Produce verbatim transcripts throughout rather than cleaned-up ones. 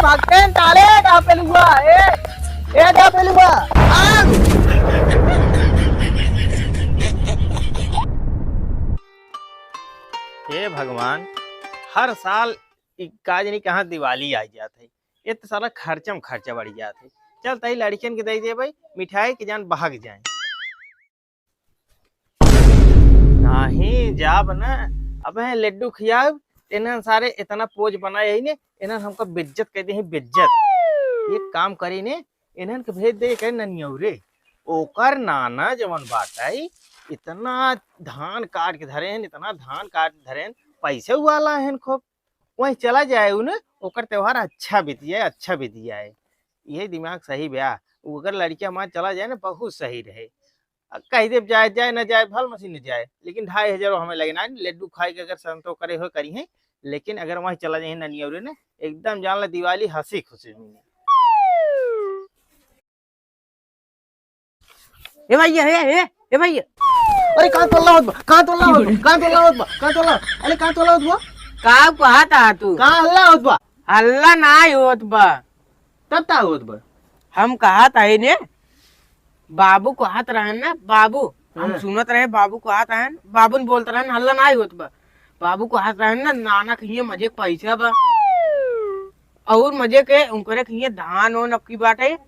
पकड़ेन ताले डहपेलुआ, ए, ए डहपेलुआ, आग! हे भगवान, हर साल इ का जानी कहाँ दिवाली आ जात है, ये तो साला खर्चा में खर्चा बढ़ जात है। चल तई लड़कियन के दे देबे मिठाई के जान बहक जाए। नाही जाब ना, अबे लड्डू खियाब, इन्हन सारे इतना पोज बनाए है ने, इन्हन हमका बेइज्जत कर दे हैं, बेइज्जत। एक काम करी ने, इन्हन के भेज दे के ननियौरे। ओकर नाना जवन बाटै, इतना धान काट के धरे हैं, इतना धान काट के धरे हैं, पैसे वाला हैं खूब। वहीं चला जाए उ न, ओकर त्योहार अच्छा बीत जाए, अच्छा बीत जाए। यही दिमाग सही बा। उ अगर लड़किया हमार चला जाए ना, बहुत सही रहे। आ, कह देब जाए, जाए ना जाए, भल मसीन जाए, लेकिन ढाई हजार हमें लगे ना, लड्डू खाए के अगर संतोष करे हो करी है, लेकिन अगर वहीं चला जाए ननियौरे ने, एकदम जान ला दिवाली हंसी खुशी मिली। ए भैया, ए, ए, ए भैया। अरे कहाँ तोला होत बा? कहाँ तोला होत बा? कहाँ तोला होत बा? कहाँ तोला? अरे कहाँ तोला होत बा? का कहत हा तू? कहाँ हल्ला होत बा? हल्ला नाई होत बा। तब का होत बा? हम कहत हई ने, बाबू कहत रहन ना, बाबू, हम हाँ। सुनत रहे, बाबू कहत रहन, बाबू ने बोलत रहन, हल्ला नाई होत बा। बाबू कहत रहन ना, नाना कहिए मजे के पैसा बा। और मजे के उनकरे कहिए धान ओन अब की बाटे,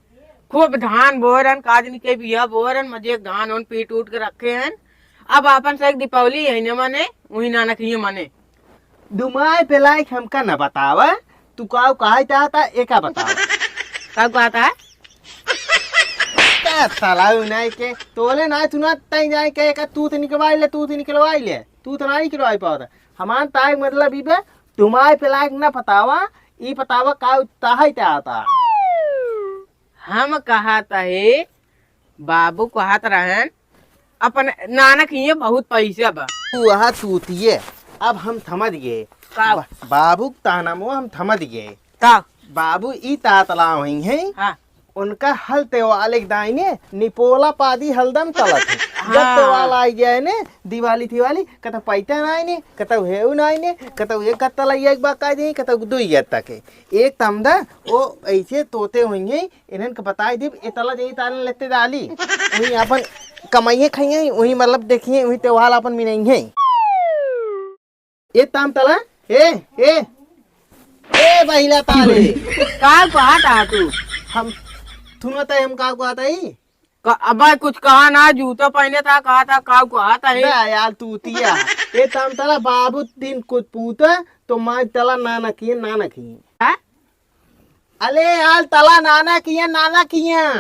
खूब धान बोए रहन, काजनी के बिया बोए रहन, मजे के धान ओन पीट उट के रखे हैं। अब आपन से एक दीपावली यही ने मने, वही नाना कहिए मने। दुमाय पे लायक हमका न बतावा, तू काऊ कहा चाहता, एका बतावा। का कहता है? का साला उ नाई के, तोले नाई सुना, तई जाए के एका तूत निकलवाई ले, तूत निकलवाई ले, तूत ना निकलवाई पावता। हमार ताई मतलब ई बे, दुमाय पे लायक न बतावा, ई बतावा काऊ ताहै चाहता। हम कहत है, बाबू कहत रहन, अपन नाना किए बहुत पैसा बा। तू वहाँ तूतिए, अब हम समझ गए। का? बा-, बाबू के ताना मो हम समझ गए। का? बाबू ई तातला हुई हैं, हाँ। उनका हल तेवाल एक दाइने, निपोला पादी हलदम तलत है। जब हाँ। तेवाल आई गए ने, दिवाली थिवाली, कतौ पैता नाई ने, कतौ हेऊ नाई ने, कतौ एक गत्ता लइया एक बाका दे, कतौ दुई गत्ता के। एक तमदा, ओ ऐसे तोते होइहैं, इन्हन के बताई देब, ए तला जई तारन लेते डाली। वही अपन कमाइए खाइए, वही मतलब देखिए, वही त्योहार अपन मिनाइए। ए ताम तला, ए, ए, ए बहिला ताले। का कहत हा तू? हम, थुनत है हम का कहत है? क-, अबे कुछ कहा ना, जूता पहने था, कहा था, का कहत है? बे यार तू तिया। ए ताम तला बाबू दिन कुछ पूता, तो माँ तला नाना किए, नाना किए। हाँ? अले यार, तला नाना किया, नाना किया।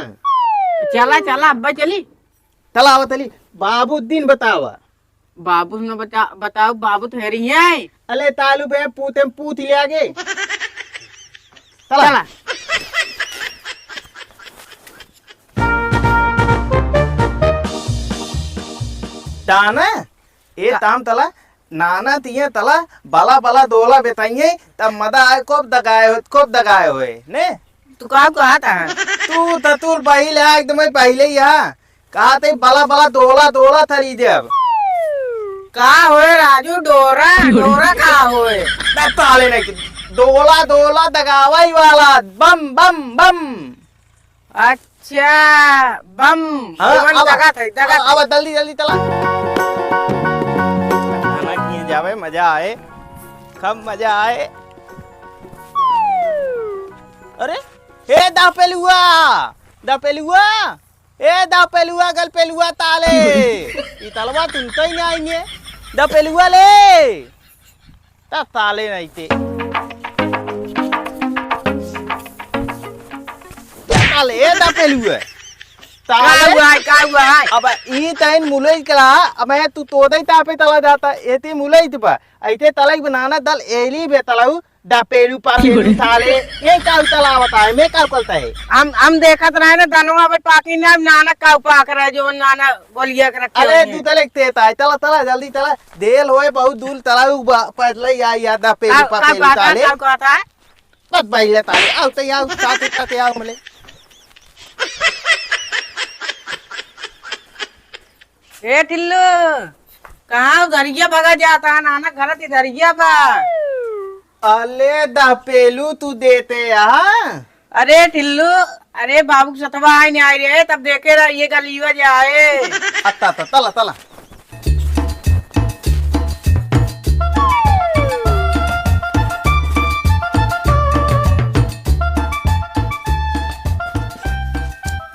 चला, चला, अब्बा चली। तला आवा तली, बाबू दिन बतावा। बाबू न बता-, बताओ, बाबू तो हेरी हैं। अले तालू बे, पूते में पूत ले आगे। तला। चला। दाना? ए का- ताम तला, नाना तिया तला, बला बला दोला बेताइए, तब मदा आए कोप दगाए होए, कोप दगाए होए, ने? तू का कहत हा? तू ततुल पहिले आ, एकदम पहिले ही आ। कहा ते बला बला दोला दोला थरी देब। का होए राजू, डोरा, डोरा का होए? बे ताले नहीं कि, दोला दोला दगावई वाला, बम, बम, बम। अच्छा, बम, हाँ, बम अब, दगा थे, दगा अब, थे। अब जल्दी, जल्दी चला। खाना खिए जावे, मजा आए, खूब मजा आए। अरे, हे दपेलुआ, दपेलुआ, ए दपेलुआ, गलपेलुआ ताले, ई तलवा तुम तो ही नहीं आएंगे, दपेलुआ ले। ता ताले नहीं ते। ताले, ए दपेलुआ। ताले। का हुआ है, का हुआ है? अब ई तैन मुलई कला, अब मैं तू तोदई तापे तला जाता, एती मुलई तुपा। ऐते तलई बनाना दल एली बे तलाऊ, दपेलू पापेलू ताले। ये का तला बताए, मैं का करता है? हम, हम देखत रहे ना, दनवा अब पाकी ना, नाना का पाक रहे, जो नाना गोलिया के रखे अरे, हुए हैं। तू तले तेता है, तला, तला, जल्दी तला। देल होए बहुत दूर तलाऊ बा-, पड़ले या, या दपेलू का, का पापेलू कहता, ताले। का कहता है? बस भैया ताले, आओ ते आओ, साथे साथे आओ मले। ए टिल्लू, कहाँ उधरिया भगा जाता है? नाना घर इधरिया बा। अले दहपेलू तू देते यहाँ। अरे टिल्लू, अरे बाबू के सतवा आए नहीं आए रे, तब देखे रहा ये गलियो जाए। अत्ता, अत्ता, तला, तला।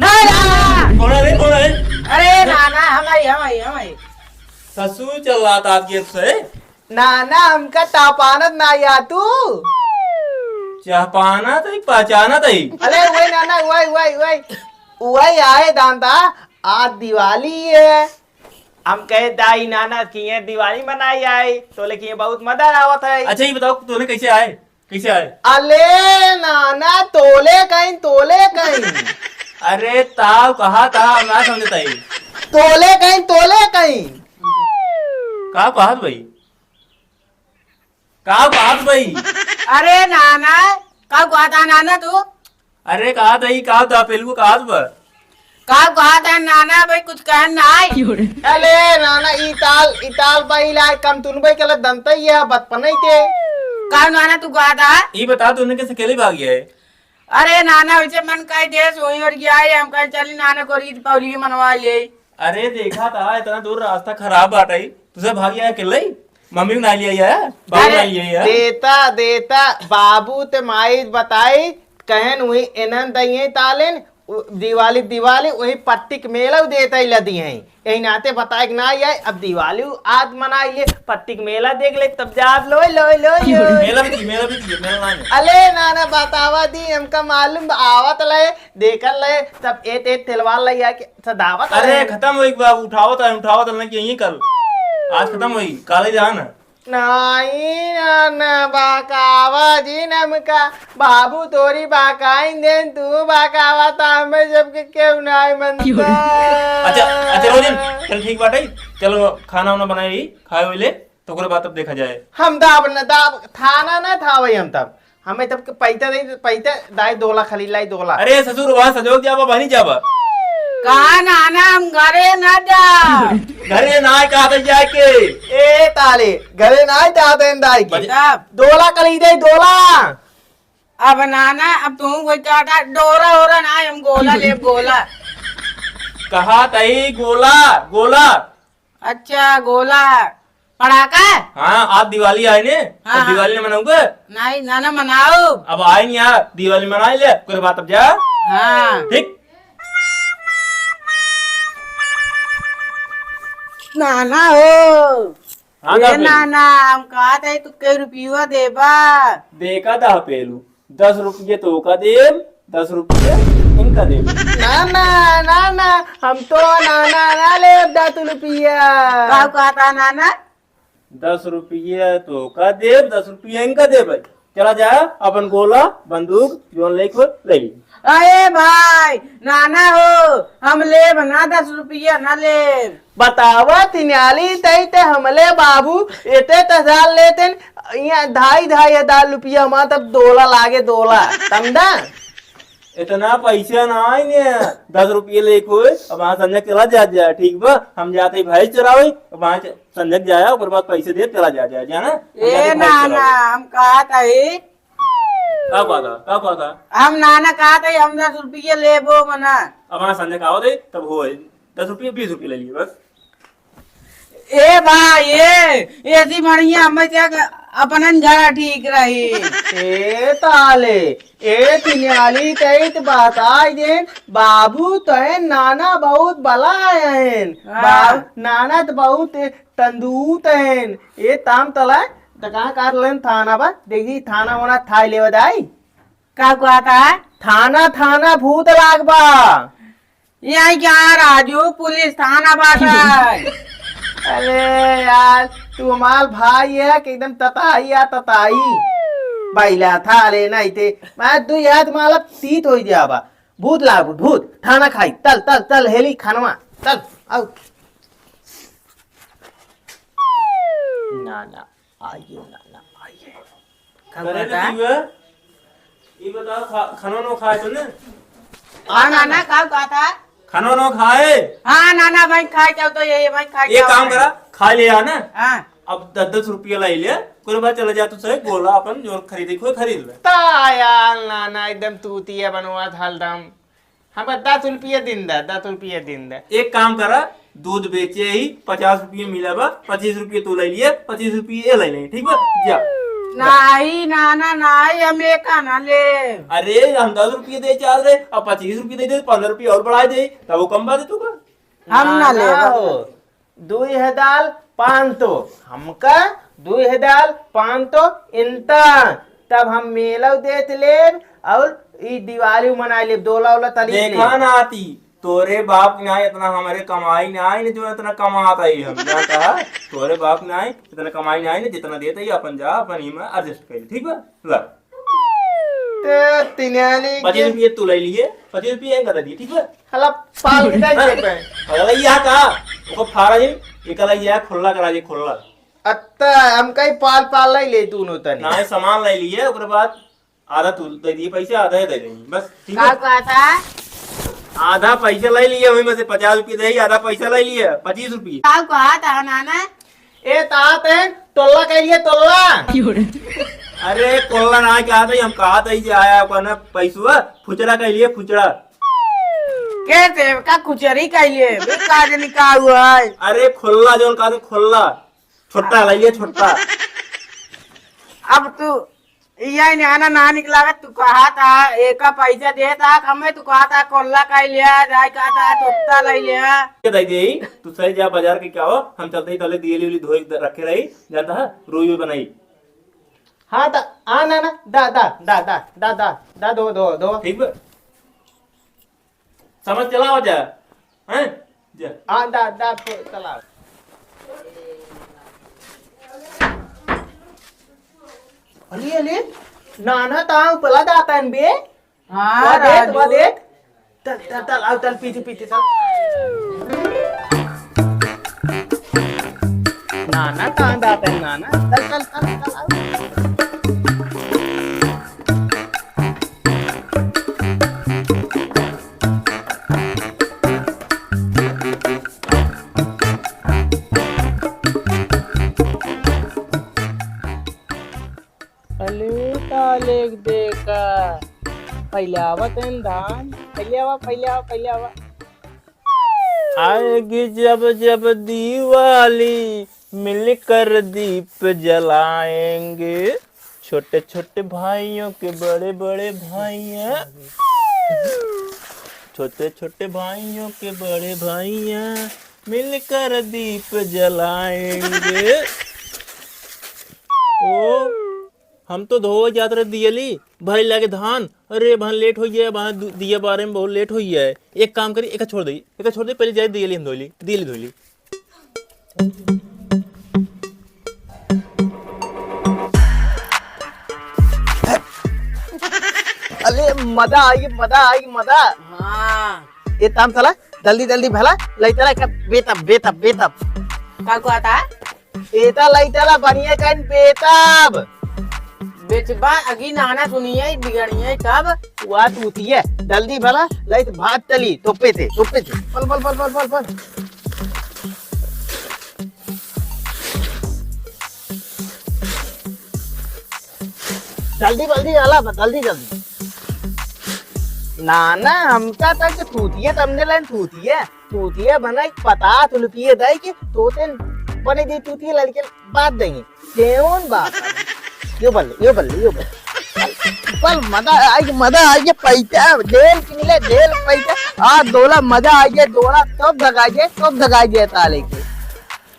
नाना! कौन है रे? कौन है? अरे नाना, हम आई, हम आई, हम आई। ससुर चल रहा था आपके से। नाना, हमका चाह पानत ना या तू। चाह पानत है, पहचानत है। अरे वही नाना, वही, वही, वही। वही आए दांता, आज दिवाली है। हम कहे दाई नाना कि ये दिवाली मनाई आई, तोले कि ये बहुत मजा आवत है। अच्छा, ये बताओ, तोले कैसे आए? कैसे आए? अले नाना, तोले कहीं, तोले कहीं। अरे ताव कहा था, हम ना समझता ही। तोले कहीं, तोले कहीं। का कहत भाई? का कहत भाई? अरे नाना, का कहत है नाना तू? अरे कहत है, का दहपेलू कहत बा? का कहत है नाना भाई, कुछ कहन ना आई। अरे नाना, ई ताल, ई ताल बा, ई लाए कम तुन भाई के लग दंता ही है, बचपन ही थे। का नाना तू कहत है? ई बता, तूने कैसे अकेले भाग गया है? अरे नाना, वैसे मन कह देस वही और गया है, हम कह चली नाना को रीत पौली मनवा ले। अरे देखा था, इतना दूर रास्ता खराब बाटई, तुझे भाग गया अकेले ही? मम्मी बना लिया है, बाबू अरे बना लिया है। देता, देता, बाबू ते माई बताई, कहन वही एनन दइये तालेन, उ-, दिवाली, दिवाली, वही पट्टी के मेला उ देता ही लदी हैं। यही नाते बताए के ना आए, अब दिवाली आज मनाई ले, पट्टी के मेला देख ले, तब जात लो, लो, लो, लो। मेला भी दी, मेला भी दी, मेला ना है। अले नाना, बतावा दी, हमका मालूम बा, आवत ले, देखल ले, तब एत, एत तेलवार ले आके सदावत अरे, ले। खतम होई बाबू, उठावत है, उठावत है, ना कि यहीं कल। आज खतम होई, काले जा ना। नाहीं, ना, ना, बाकावा जी नमका, बाबू तोरी बाकाइन देन, तू बाकावा ता हमें सबके केहू नाहीं मनता। अच्छा, अच्छा, रोजन, चल ठीक बाटे, चलो खाना वाना बनाई, खाए हुए ले, तो ओकरे बाद तब देखा जाए। हम दाब न दाब, थाना ना था भाई हम तब। हमें तब के पैसा दे, पैसा दाई दोला खाली लाई दोला। अरे ससुर, वहाँ सजोग जाबा, बहनी जाबा। कहा नाना, हम घरे ना जा। घरे ना कहा था जाए के। ए ताले, घरे ना जा देन दाई के। बजा। दोला खाली दे दोला। अब नाना, अब तू कोई कहता डोरा ओरा ना, हम गोला ले गोला। कहा तई गोला, गोला। अच्छा, गोला। पड़ाका? हाँ, आज दिवाली आए ने, हाँ, अब हाँ। दिवाली ना मनाऊंगे? नहीं, ना, ना मनाओ। अब आए नहीं यार, दिवाली मनाई ले, ओकरे बाद तब जा। हाँ। ठीक। नाना हो। हाँ, ए का भइल? नाना, हम कहत है, तू के रुपया देबा? देखा था पेलू। दस रुपये तोका देब, दस रुपये इनका देब। ना, ना, ना, ना, हम तो ना, ना, ना लेब दस रुपया। का कहता नाना? दस रुपये तोका देब, दस रुपये इनका देब। चला जा, अपन गोला, बंदूक, जोन लेके हो, ले ली। अरे भाई, नाना हो, हम लेब ना, दस रुपया ना लेब। बतावा, तिनाली तई ते हमले बाबू, एते त हजार लेतेन, यहाँ ढाई, ढाई हजार रुपया हमार तब दोला लागे, दोला, समझा? इतना पैसा ना आई ने, दस रुपये लेके होए, अब वहाँ संजय चला जा, जा, ठीक बा? हम जाते ही भैंस चरावे, अब वहाँ च-, संजय जाया, ओकर बाद पैसे दे, चला जा, जा, जाना? हम जाते ए भैंस ना, चरावे। ना, हम कहत है, का कहता? का कहता? हम नाना कहत है, हम दस रुपये लेबो मना। अब वहाँ संजय का होते, तब होए, दस रुपये, बीस रुपये ले लिए बस। ए भाई, ए, ऐसी बढ़िया हमें क्या क-, अपनन घर ठीक रही। ए ताले, ए तिनियाली तई त बताई देन, बाबू तय नाना बहुत बला आयन। हाँ। बा-, नाना त बहुत तंदूत हन। ए ताम तला, त कहाँ काट लेन थाना बा? देखी थाना वाना थाई लेवा जाई। का कहता? थाना, थाना भूत लाग बा। यहाँ क्या राजू, पुलिस थाना बात है। अरे यार, तू हमार भाई है कि एकदम तताई या तताई। बैला था ले नहीं ते, मैं दू याद माला तीत हो जाबा। भूत लाग, भूत, थाना खाई, तल, तल, तल, हेली खानवा, तल, आओ। ना, ना, आइए, ना, ना, आइए। का अरे कहता? लतीवा, ई बताओ, खा-, खाना वाना खाए तो ने? हाँ, नाना, का कहता? खाना वाना खाए? हाँ, नाना, भाई, खाए जाओ तो ये, ये, भाई, खाए ये जाओ, काम भाई। करा, खा ले आ ना। हाँ। अब दस दस रुपया लाई ले, ओकरे बाद चला जा, तू सही बोला, अपन जो खरीदे के होई खरीद ले। ता यार नाना, एकदम तूतिया बनवा था हरदम। हमका दस रुपया दिन दा, दस रुपया दिन दा। एक काम करा, दूध बेचे ही पचास रुपये मिला बा, पच्चीस रुपये तू ले लिए, पच्चीस रुपये ये ले ले, ठीक बा? जा। नाही नाना, नाही, हम एका ना ले। अरे, हम दस रुपये दे चाह रहे, अब पच्चीस रुपये दे दे, पन्द्रह रुपये और बढ़ा दे, तब वो कम बात है तू का? हम ना ना ले। हो। दुई हजार पाँच सौ हमका, दुई हजार पाँच सौ इनता, तब हम मेलव देत लेब और ई दिवाली मनाई लेब, दोला ओला तली लेब। देखा नाती, तोरे बाप के नाई इतना हमरे कमाई नाई न जो इतना कमात आई हम, जानता है? तोरे बाप के नाई इतना कमाई नाई न, जितना देत आई अपन जा, अपन ही में adjust कर, ठीक बा? ला। ते तिनाली पच्चीस रुपये तू ले लिए, पच्चीस रुपये एक कर दिए, ठीक बा? हला पाल के दे दे बे। अगला ये का? ओको फारा जी, निकला ये खुल्ला करा जी, खुल्ला। अत्ता, हम कहीं पाल, पाल ले ले दोनों तनी। ना, सामान ले लिए, ओकरे बाद आधा तू दे दिए पैसे, आधा ये दे देंगे, बस, ठीक का है? कहता? आधा पैसा ले लिए, वही में से पचास रुपये दे, आधा पैसा ले लिए, पच्चीस रुपये। का कहता नाना? ए, तात है, टोल्ला कह लिए, टोल्ला। अरे, कोल्ला ना कहत है, हम कहत है जे आया अपन पैसुआ, फुचरा कह लिए, फुचरा। के से का खुचरी कह लिए? भी का जनी का हुआ है? अरे, खोल्ला, जौन कहत है, खोल्ला। छोटा लाई लिए, छोटा। अब तू, यही नाना ना निकला, तू कहत है, एका पैसा देत है, हमें तू कहत है, कोल्ला कह लिया, जाए कहत है, तोता ले लिया। ये दे दे, तू सही जा बाजार के क्या हो, हम चलते ही तले दियली उली धोई रखे रही, जानता है, रोई बनाई। हाँ, दा, आ, ना, ना, दा, दा, दा, दो, दो, दो। ठीक बा? समझ चला हो जा, हैं? जा। आ, दा, दा, तो चला। अरे, अरे, नाना, ताऊ पला दाता है बे? हाँ, वा देख, राजू। वा देख। चल, चल, चल, आओ, चल, पीछे, पीछे, चल। नाना, कहाँ जाते हैं, नाना? चल, चल, चल, चल, आओ। अले तालेक देखा, फैलावत हैं धान, फैलावा, फैलावा, फैलावा। आएगी जब जब दिवाली, मिलकर दीप जलाएंगे। छोटे छोटे भाइयों के बड़े बड़े भाइयाँ, छोटे छोटे भाइयों के बड़े भाइयाँ, मिलकर दीप जलाएंगे। ओ, हम तो धोवे जात रहे दियली, भरे लागे धान। अरे, बहन लेट हो गया, बहन दु-, दिया बारे में बहुत लेट हो गया है। एक काम करी, एका छोड़ दे, एका छोड़ दे, पहले जाए दियली हम धोली, दियली धोली। अरे, मजा आई, मजा आई, मजा। हाँ। ये ताम साला, जल्दी, जल्दी भला, लइतरा का बेतब, बेतब, बेतब। का कहता? एता लइतरा बनिए कन बेतब। बेचबा अगी नाना सुनिए, बिगड़िए तब। वा तूतिए, जल्दी भला, लइत भात तली, तोपे थे, तोपे थे। पल, पल, पल, पल, पल, पल। जल्दी, जल्दी, आला, जल्दी, जल्दी। ना, ना, हमका तक तूतिए, तमने लाइन तूतिए। तूतिया बनाई, पता तो लुटिए दाई के तोते बने दे तूतिया लड़के बात देंगे। केवन बात? यो बल्ले, यो बल्ले, यो बल्ले। बल मजा आई, मजा आई, ये पैसा, जेल की मिले, जेल पैसा। आ, दोला मजा आई, ये दोला सब दगा जे, सब दगा जे ताले के।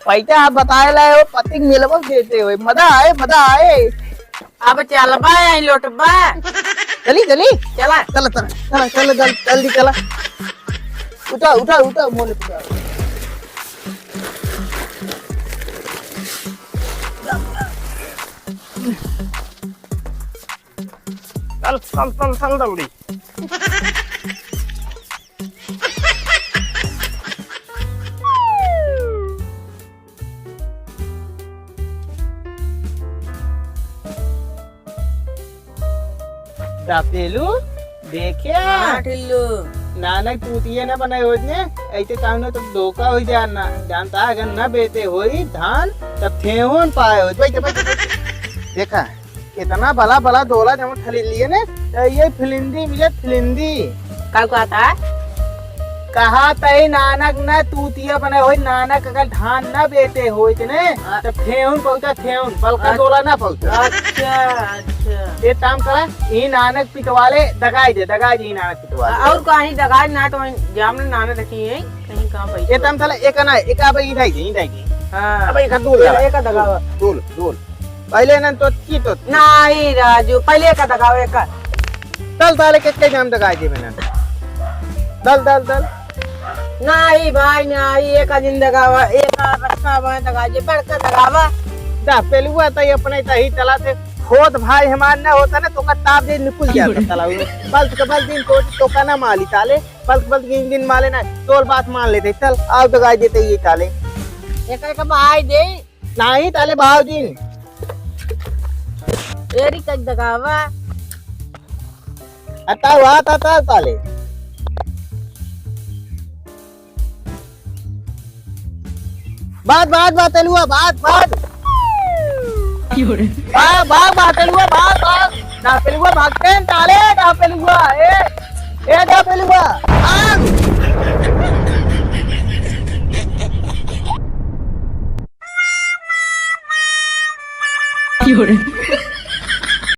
पैसा आप बताए लाए हो, पतिक मिलबो देते हो। मजा आए, मजा आए। अब चलबा या लोटबा? चली, चली। चला। चला, चला, चला, चला, जल-, जल्दी चला। उठा, उठा, उठा, मोले उठा। चल, चल, चल, चल, दौड़ी। दापेलू, देखे? हाँ, ठिल्लू। नानक तूतिया ना बनाए होत ने, ऐसे ताऊ ने तो धोखा हो जाए ना। जानता है, अगर ना बेचे होई धान, तब ठेहुन पाए होत। बैठ, बैठ, बैठ। देखा, इतना बला बला दोला जमा खरीद लिए ने, तो ये फिलिंदी मिले, फिलिंदी। का कहता है? कहा तई नानक न तूतिया बने होई, नानक अगर धान न बेचे होई तने, हाँ। तो ठेहुन पहुंचा, ठेहुन, बलका अच्छा। दोला ना पहुंचा। अच्छा, अच्छा। ये काम करा, ई नानक पिटवाले दगाई दे, दगाई दे ई नानक पिटवाले। और कहीं दगाई ना तो जाम नानक रखी है, कहीं कहाँ पैसा। ये तम साला एक ना, एक अब ई ढाई दे, ई ढाई दे। हाँ। अब एक दूर एक, एक दगावा। दूर, दूर। पहले ना तो की तो। नाही राजू, पहले का दगाओ एक। दल साले के के जाम दगाई दे मैंने। दल, दल, दल। नाही भाई, नाही, एक दिन दगावा, एक रखा हुआ दगाई दे, बड़का दगावा। दा, पेलुआ तो ये अपने तही तला से, छोट भाई हमार ना होता ना, तो का ताप दे निकल जाता तला में। बल के बल दिन तो, तो का ना माली ताले, बल के बल दिन दिन माले ना, तोल बात मान लेते, चल, आओ दगाई देते ये ताले। एक एक भाई दे। नाही ताले भाव दिन। एरी कच दगावा। अता हुआ ता ता ताले। बात, बात, बात, तेलुआ, बात, बात। क्यों रे? बात, बात, बात, तेलुआ, बात, बात। ना पेलुआ भागते हैं ताले, ना पेलुआ, ए, ए, ना पेलुआ। आ। क्यों रे?